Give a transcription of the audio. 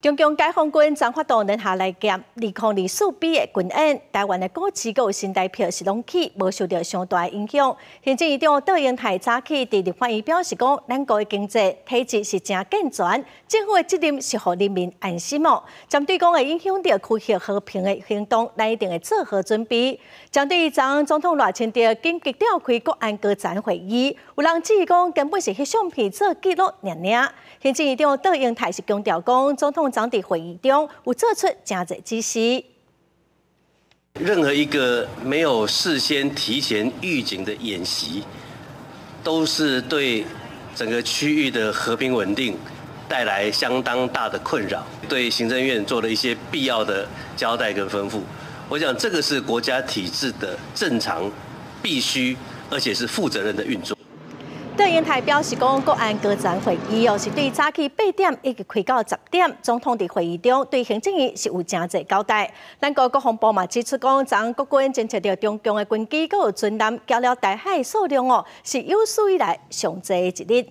中共解放軍昨發動聯合來艦2024 B 的軍演，台灣的股市閣有新台票是攏起，無受著傷大影響。行政院長卓榮泰早起佇立法院表示講，咱國的經濟體制是誠健全，政府的責任是予人民安心哦。針對講會影響著區域和平的行動，咱一定會做好準備。針對昨總統賴清德緊急召開國安高層會議，有人質疑講根本是翕相片做記錄爾爾。行政院長卓榮泰是強調講，總統昨佇會議中有做出誠濟指示。任何一個沒有事先提前預警的演習，都是對整個區域的和平穩定帶來相當大的困擾。對行政院做了一些必要的交代跟吩咐。我想這個是國家體制的正常、必須，而且是負責任的運作。卓榮泰表示講，國安高層會議哦，是對早起8點一直開到10點。總統佇會議中對行政院是有誠濟交代。咱國國防部嘛指出講，昨國軍偵測著中共的軍機閣有船艦交了台海數量哦，是有史以來上濟的一日。